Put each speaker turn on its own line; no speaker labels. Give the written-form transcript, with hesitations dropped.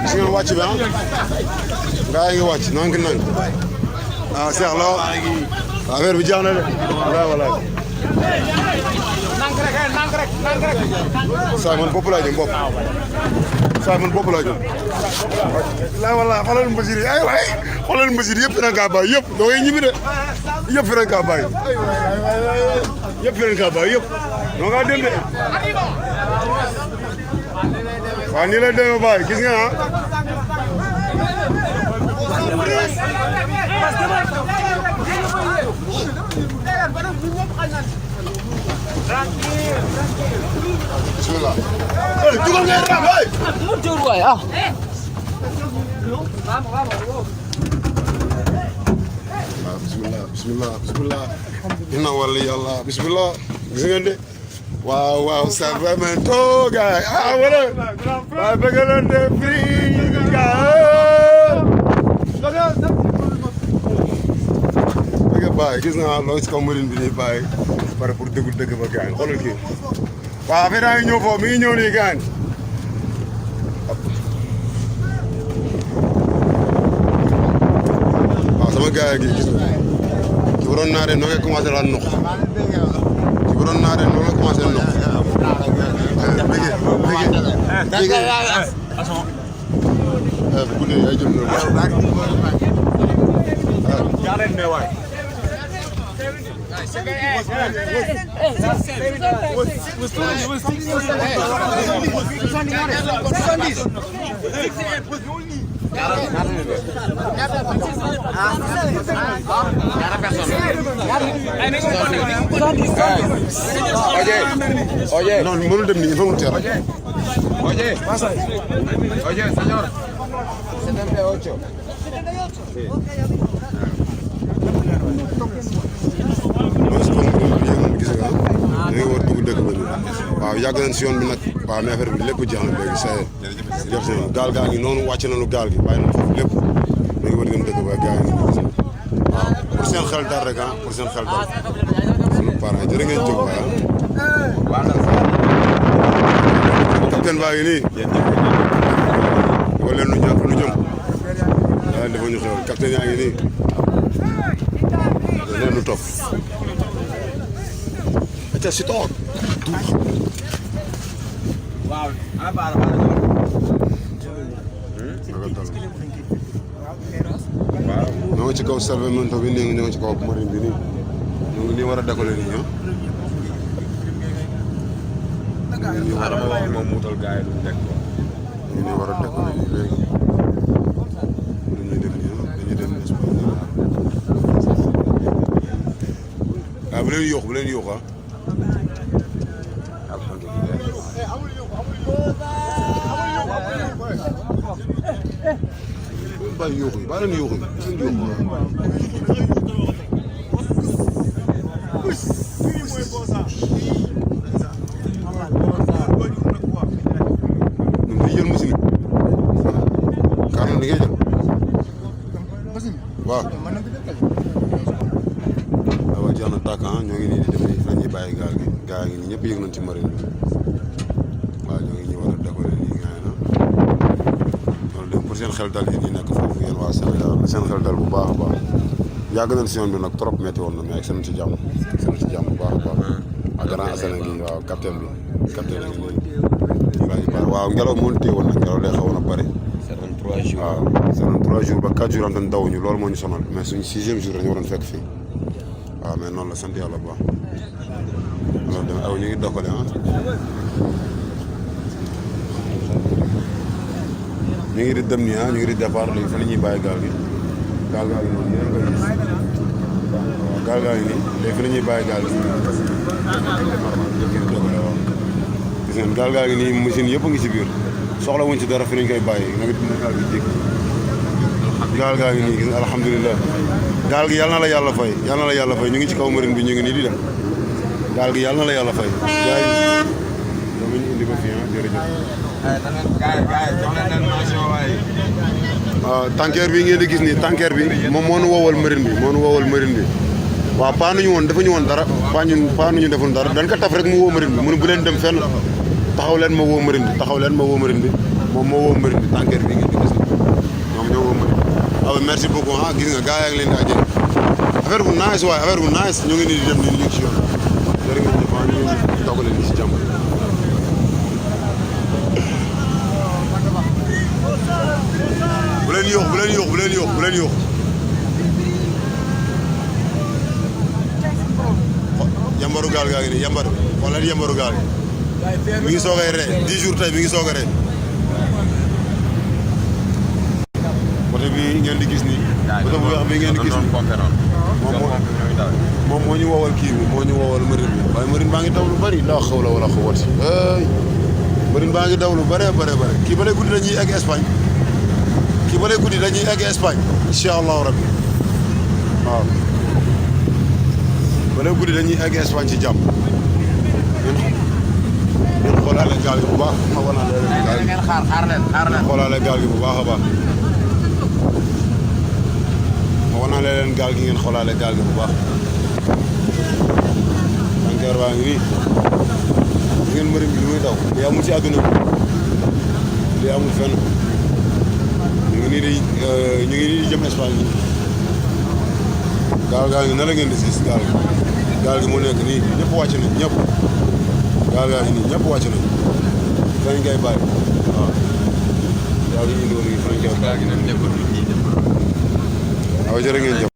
gis ngeen wàcc bi ah gaa yi ngi wàcc nank ah Cheikh Lo affaire bi jeex na de walaay saa man bopp laa jëm bopp saa man bopp laa jëm walaay xoolal mbasir yi ay waay xoolal mbasir yëpp fi na kaa bàyyi yëpp doo ngay ñibbi de yëpp fi na kaa bàyyi yëpp fi na kaa bàyyi yëpp doo ngaa dem de waaw nii lay demee baay gis nga ah bismillah dugal ngay ram ay
mu jor waay ah
bismillah inna wali yàlla bismillah gis ngeen de waaw Sacramento gaay ah wala waaye bëgg leen de free gaay bëgg baay gis naa loo si kaw marine bi nii baay pare pour dëggu dëgg ba gaay xoolal kii waaw affaire yaa ngi ñëw foofu mi ngi ñëw nii gaay waaw sama gaay gi gis nga ci waroon naa de noo koy commencé daan nox bu doon naa ren noonu la commencé noonu. bu guddee ay jëm loolu. Oye, no, mënul dem nii il faut mu teel.
Oye, señor. 78.
war dugg dëkk ba nii waaw yàgg nañ si yoon bi nag waaw mais affaire bi lépp jeex na léegi saa jëf si gaal gaa ngi noonu wàcc nañu gaal gi bàyyi nañu foofu lépp léegi war dem dëkk ba gaa yi waaw pour seen xel dal rek ah pour seen xel dal suñu parents jërë ngeen jóg waay capitaine baa ngi nii wala leen lu ñàkk lu jëm daa dafa ñu xew capitaine yaa ngi nii leen lu topp aca si toog
waaw ana baara
ñoo ngi ci kaw Sacramento bi nii ñoo ngi ci kaw marine bi nii ñu ngi nii war a décoller nii
nii war a wax moom muutal gars yi lu nekk quoi
ñu nii war a décoller nii léegi dañuy def nii dañuy dem bu leen yóox ah bàyyi yóoxu yi bàyyi leen yóoxu yi jël machine kaanam li ngay jël waaw waaw jeex na tàkk ñoo ngi nii di def nii fa ñuy bàyyi gaal gi gaa ngi nii ñëpp yëg nañ ci marine bi waaw ñoo ngi ñu war a décoller nii gaa yi na loolu lépp pour seen xel dal yi ñi nekk foofu yéen waa Sénégal seen xel dal bu baax a baax yàgg nañ si yoon bi nag trop métti woon na mais ak seen ci jàmm bu baax a baax ak grand Assane gi waaw capitaine bi ngi nii waaw ngelaw moo téye woon nag ngelaw day xawoon a bëri waaw c'est 3 jours ba 4 jours am tan dawuñu loolu moo ñu sonal mais suñu 6e jour dañu waroon fekk fii waaw mais noonu la sant yàlla bu baax loolu dem aw ñu ngi doxale ah ñu ngi di dem nii ah ñu ngi di départ léegi fa la ñuy bàyyi gaal gi noonu yéen nga gis waaw gaal gaa ngi nii léegi fa la ñuy bàyyi gaal gi gis ngeen gaal gaa ngi nii machine yëpp a ngi ci biir soxla wuñ ci dara fi lañ koy bàyyi nga ngi gaal gi jég gaal gaa ngi nii gis nga alhamdulilah gaal gi yàlla na la yàlla fay ñu ngi ci kaw marine bi ñu ngi nii di dem gaal gi yàlla na la yàlla fay gaay dama ñu indi ko fii ah jërëjëf tanker bi ngeen di gis nii tanker bi moom moo nu woowal marine bi waaw paanuñu woon defuñu woon dara paanuñu defuñu dara dañ ko taf rek mu woo marine bi mu ne bu leen dem fenn taxaw leen ma woo marine bi moom moo woo mbir mi tànkeer bi ngeen di gis ñoom ñoo woo mbir mi. waaw merci beaucoup ah gis nga gars yaa ngi leen di ajjee affaire bu nice waaye affaire bu nice ñu ngi nii di dem nii léegi si yoon jërë ngeen jëf ñu ngi togg leen si jàmm. bu leen yóox bu leen yóox bu leen yóox bu leen yóox. yambaru gaal gaa ngi nii yambar wala yambaru gaal mi ngi soog a ree 10 jours tey mi ngi soog a ree côté bi ngeen di gis nii côté bu weex bi ngeen di gis nii moom moo ñu woowal kii bi moo ñu woowal marine bi waaye marine baa ngi daw lu bëri laa xaw la wala xawati marine baa ngi daw lu bëree bëri bëri kii ba lay guddi dañuy egg Espagne kii ba lay guddi dañuy egg Espagne incha allahu rabbi waaw ba léegi guddi dañuy egg Espagne ci jàmm ngeen xoolaale gaal gi bu baax ma wan naa leen gaal gi
xaar leen
xoolaale gaal gi bu baax a baax ma wan naa leen gaal gi ngeen xoolaale gaal gi bu baax tankeer baa ngi nii ngeen mërim bi lu muy daw lii amul ci àdduna bi lii amul fenn ñu ngi nii di jëm Espagne gaal gi na la ngeen di gis gaal gi mu nekk nii ñëpp wàcc nañ ñëpp gaal gaa ngi nii ñëpp wàcc nañ fañ ngay bàyyi waaw gaal gi indi woon fañ ngay bàyyi waaw jërë ngeen jëf